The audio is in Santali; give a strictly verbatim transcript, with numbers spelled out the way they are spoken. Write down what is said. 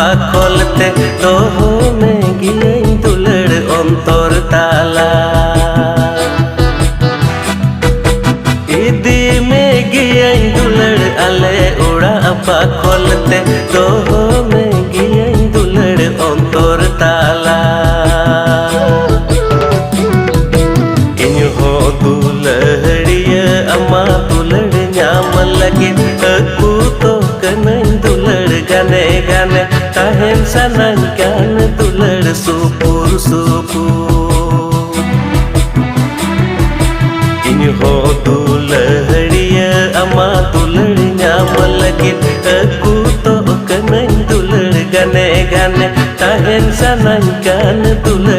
ᱟᱠᱚᱞ ᱛᱮ ᱫᱚᱦᱚ ᱢᱮ ᱜᱤᱭᱟᱹᱧ ᱫᱩᱞᱟᱹᱲ ᱚᱱᱛᱚᱨ ᱛᱟᱞᱟ᱾ ᱤᱫᱤ ᱢᱮ ᱜᱤᱭᱟᱹᱧ ᱫᱩᱞᱟᱹᱲ ᱟᱞᱮ ᱚᱲᱟᱜ ᱵᱟᱠᱷᱚᱞ ᱛᱮ, ᱫᱚᱦᱚ ᱢᱮ ᱜᱤᱭᱟᱹᱧ ᱫᱩᱞᱟᱹᱲ ᱚᱱᱛᱚᱨ ᱛᱟᱞᱟ᱾ ᱤᱧ ᱦᱚᱸ ᱫᱩᱞᱟᱹᱲᱤᱭᱟᱹ ᱟᱢᱟᱜ ᱫᱩᱞᱟᱹᱲ ᱧᱟᱢ ᱞᱟᱹᱜᱤᱫ ᱟᱹᱠᱩᱛᱚ ᱠᱟᱹᱱᱟᱹᱧ ᱫᱩᱞᱟᱹᱲ ᱜᱟᱱᱮ ᱜᱟᱱᱮ, ᱛᱟᱦᱮᱱ ᱥᱟᱱᱟᱧ ᱠᱟᱱ ᱫᱩᱞᱟᱹᱲ ᱥᱩᱯᱩᱨ ᱥᱩᱯᱩᱨ᱾ ᱤᱧ ᱦᱚᱸ ᱫᱩᱞᱟᱹᱲᱤᱭᱟᱹ ᱟᱢᱟᱜ ᱫᱩᱞᱟᱹᱲ ᱧᱟᱢ ᱞᱟᱹᱜᱤᱫ ᱟᱹᱠᱩᱛᱚ ᱠᱟᱹᱱᱟᱹᱧ ᱫᱩᱞᱟᱹᱲ ᱜᱟᱱᱮ ᱜᱟᱱᱮ, ᱛᱟᱦᱮᱱ ᱥᱟᱱᱟᱧ ᱠᱟᱱ ᱫᱩᱞᱟᱹᱲ